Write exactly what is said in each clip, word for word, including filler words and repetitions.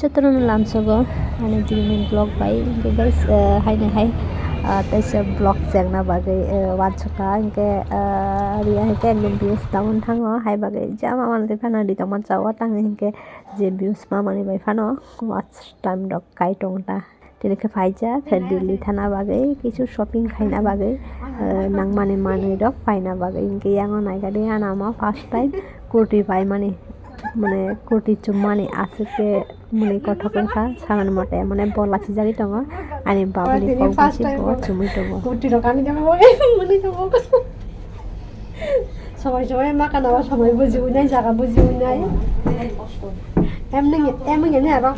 Jotono lamsogo ani dini vlog bai, hwnkhe guys, eh, haino hai, ah, teisa vlog chengna bagwi, eh, uansukha, hwnkhe, ah, Riya hwnkhe ekdom views down thango, hai bagwi jama manwi phano ri tongma chao, tangwi hwnkhe je views mamani bai phano watch time rok kai tongo ta. Tini khe phaijak khe Delhi thana bagwi, kisu shopping khaina bagwi, eh, nangmani manwi rok paina bagwi. Hwnkhe yango naikha de, ano ama first time kurti paimani, mane kurti chummani aswk khe mwnwi kothok wngkha, samani mote mane bo lachijagwi tongo, ani babani kok bai se bo chumui tongo. Kurti rok ani jagao mwnwi tongo. Somoi somoi ma kana ba somoi buji unai, jaga buji unai. Em nung, em nung ni aro.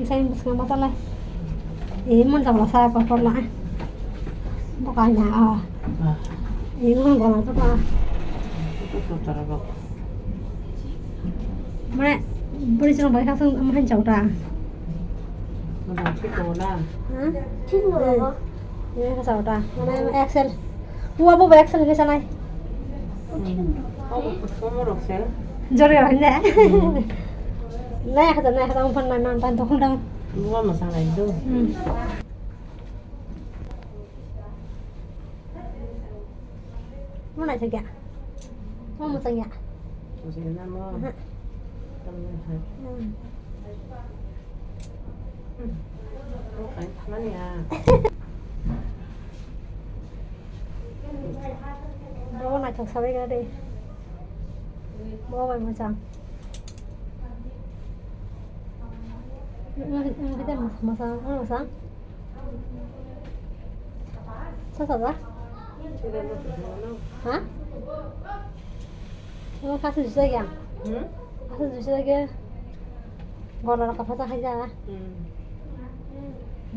Isai bwskango ma chalai. Ee, mon jabla sa ko korla. Bukai na, ah. Ee, mon gola to ba. Mane, bwrwi chwng bai khasung, omo hai chao ta. Motom thik tongo na? Hmm? Thik tongo. Ee, khasao ta. Mane, X L. Uwa bo X L khe sanai. Hmm. Omo rok se. Jor ya ne. Hmm. Nai khata, nai khata, umpan nai man tan tong dang. Uwa ma sanai do. Hmm. Mo naithok ya? Mo mwchang ya? Mwchang ya na mo? Aha. Tamni hai. Hmm. Hmm. Mo khai mani ya. Bo naithok sabai ga de. Bo bai mwchang. Hmm, hmm, hmm, mwchang, mwchang. Sasa ba? Ha? Omo kasu jusa ya? Hmm? Kasu jusa ya? Gola rok kapha ta khaija. Hmm.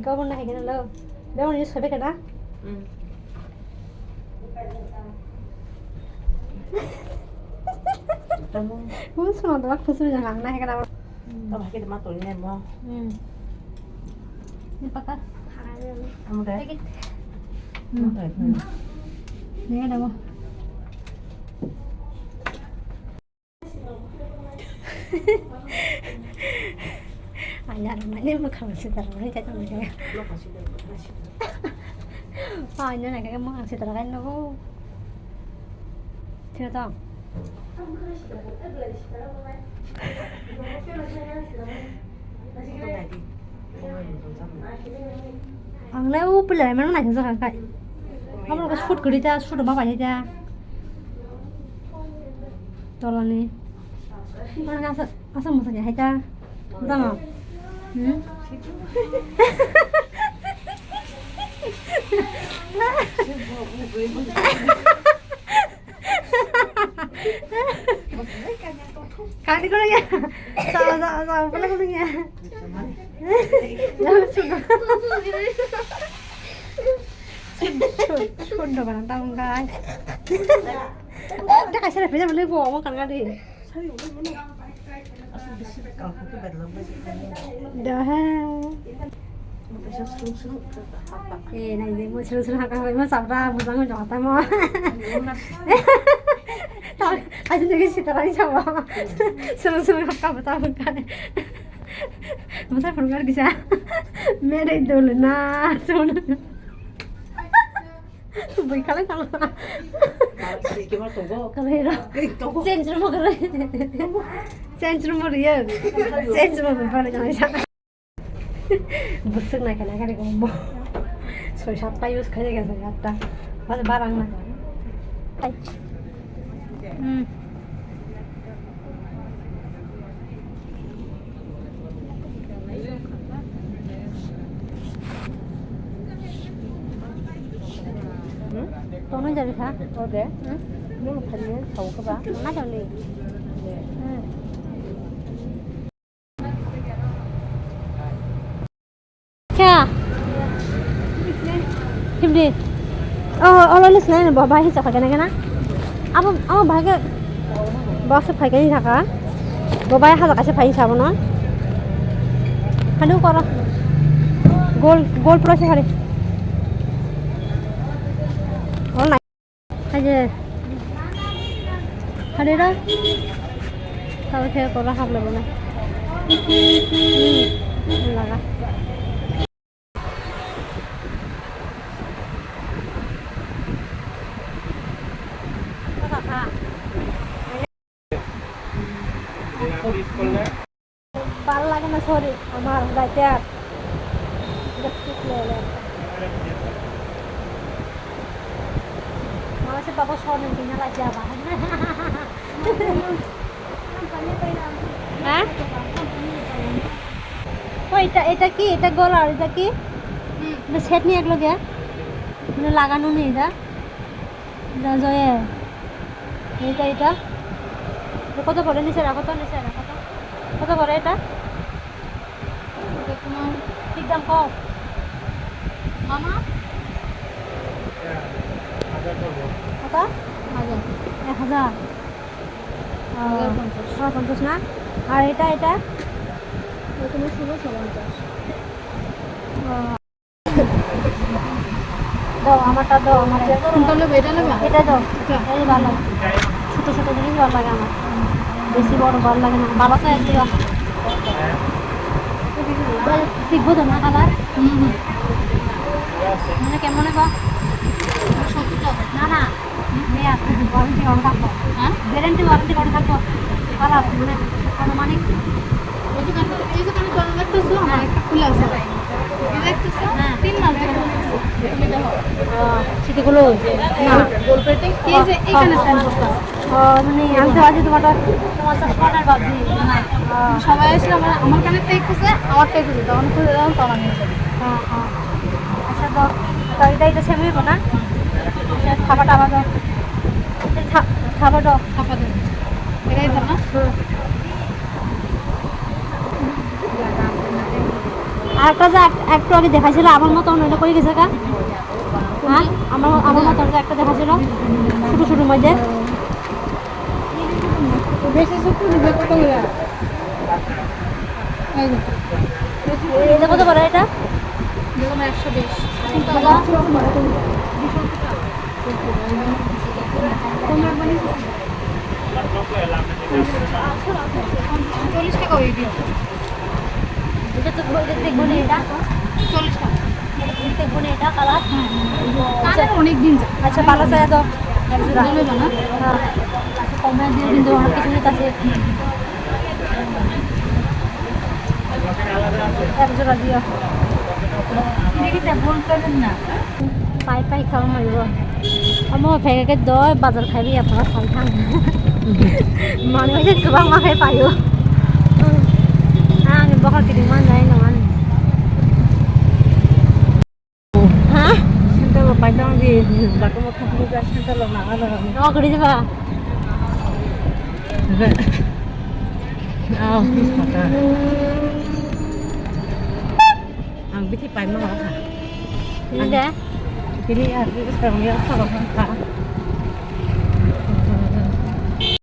Gabon na khaikhe na lo. Beboni use khaikhe na? Hmm. Tamo. Wng swnam dwla khusui jang ang nai hwnkhe nabo. Hmm. Tamo hai khe ma tongwi nai mo. Hmm. Ni paka. Amo de. Hmm. Amo de. Hmm. Ni ada mo. Anya mane mwkhang sitra mane jai tong jai. Anya na khe mwkhang sitra kai no. Thira tong. Ang le o pila mano naithok jak kai. Abo ke shoot kwrwi ta, shoot ma pai ta. Tolani. Mana asa, asa musa ya hai ta. Musa mo. Hmm? Kani kono ya. Sa, sa, sa, kono kono ya. Sun, sun, sun do barang tang kai. Dah kasih ada pilihan mana gua mau kan kali. Dah. Eh, nai de mo suru suru hakha mo sabra mo jang jong ta mo. Aji de si tara ni sabo. Suru suru hakha mo ta mo kai. Mo sa phone kar kisa. Mere dol na sun. Bai khalai tang. Kalai ra. Tongo. Change room kalai. Change room riya. Change room bana kalai sa. Busuk na kana kare ko mo. Soi satta use khai ga sa satta. Bas barang na. Ai. Hmm. Tono jari kha? Ode. Hmm? Nung khani sao kha ba? Na jani. Hmm. Kya? Himdi. Oh, olo lis nai bo bai hisa phai kana kana. Abo, abo bai ke bo se phai kai thaka. Bo bai haja kaisa phai sabo no. Hanu koro. Gol, gol pro se hari. Ol nai. Aje. Hare ra. Tao khe kora hap labo na. Hmm, laga. Bhal lage na, sorry, amar jaite ar. Mama se baba sorry, bina lagi apa? হ্যাঁ? ও, এটা, এটা কি? এটা গলার, এটা কি? হুম। এটা সেট নিয়ে এগুলো গিয়া? মানে লাগানো নেই এটা? এটা জয়ে। এটা, এটা। এটা কত করে? নিচে রাখো তো, নিচে রাখো তো। কত করে এটা? এটা তোমার ঠিক দাম কত? মামা? কত? হাজার। এক হাজার? আহ, হাজার পঞ্চাশ। হাজার পঞ্চাশ না? আর এটা, এটা? এটা তোমার ষোলোশো পঞ্চাশ। আহ, দাও, আমারটা দাও, আমার একটা। কোনটা নেবে? এটা নেবে? এটা দাও। এটা? এই ভালো লাগে। ছোট ছোট জিনিস ভালো লাগে আমার। বেশি বড় ভালো লাগে না। বাবা তো একটু দেখবো তো না কালার? হুম, হুম। মানে কেমন বা? সত্তর। না, না। নেই, আপনি ওয়ারেন্টি করা থাকবো। হ্যাঁ? গ্যারেন্টি ওয়ারেন্টি করা থাকবো। খারাপ, মানে, আনুমানিক। এই যে কানে, এই যে কানে দরজা দেখতেছো? আমার একটা খুলে আছে। এই দেখতেছো? হ্যাঁ। তিন মাস ধরে খুলে আছে। তুমি দেখো। আহ, সিটিগুলো? না। এই যে এখানে stand করতে হবে। ও, মানে, আমি তো আজ তোমারটা, তোমার চশমাটা ভাবছি। ও। সবাই আসলে আমার, আমার কানেরটাই খুঁজে, আমারটাই খুঁজে, তখন খুঁজে, তখন তখন নিয়ে যাবে। হ্যাঁ, হ্যাঁ। আচ্ছা, তো, তো এটা, এটা সেম হইব না? আচ্ছা, থাবা, থাবা দাও। এই থা-, থাবা দাও। থাবা দাও। এটাই তো না? হুম। আর একটা যে এক-, একটু আগে দেখাইছিল, আমার মতন, ওটা কই গেছে গা? হ্যাঁ? আমার, আমার মতন যে একটা দেখাইছিল, ছোট ছোট মধ্যে। বেশি ছোট নিবে কত করে? এই যে। এটা কত করে এটা? দেখুন, একশো বিশ। চল্লিশ টাকা ওই দিন। এটা তো, এটা দেখবো না এটা। চল্লিশ টাকা। এটা দেখবো না এটা কালার। হুম, হুম। কালার অনেক দিন যায়। আচ্ছা, ভালো চাই তো। এক জোড়া। ভালো না? হ্যাঁ। আচ্ছা, কমে দিয়ে কিন্তু অনেক কিছু নিতে আছে। এক জোড়া দিও। এটা কি তেমন পেমেন্ট না? Pai pai kha mai bo. Amo phege khe doi bazar khai bi apha sal thang. Mane khe kwbang ma khai paio. Ang bokhor kiting man jai no ani. Ha? Center lo pai tang di, batu mo thang di, center lo na ano. No kri ba. Ah, kata. Ang bithi pai ma ha. Ini deh. Ini ya, ini sekarang ya, kalau ha.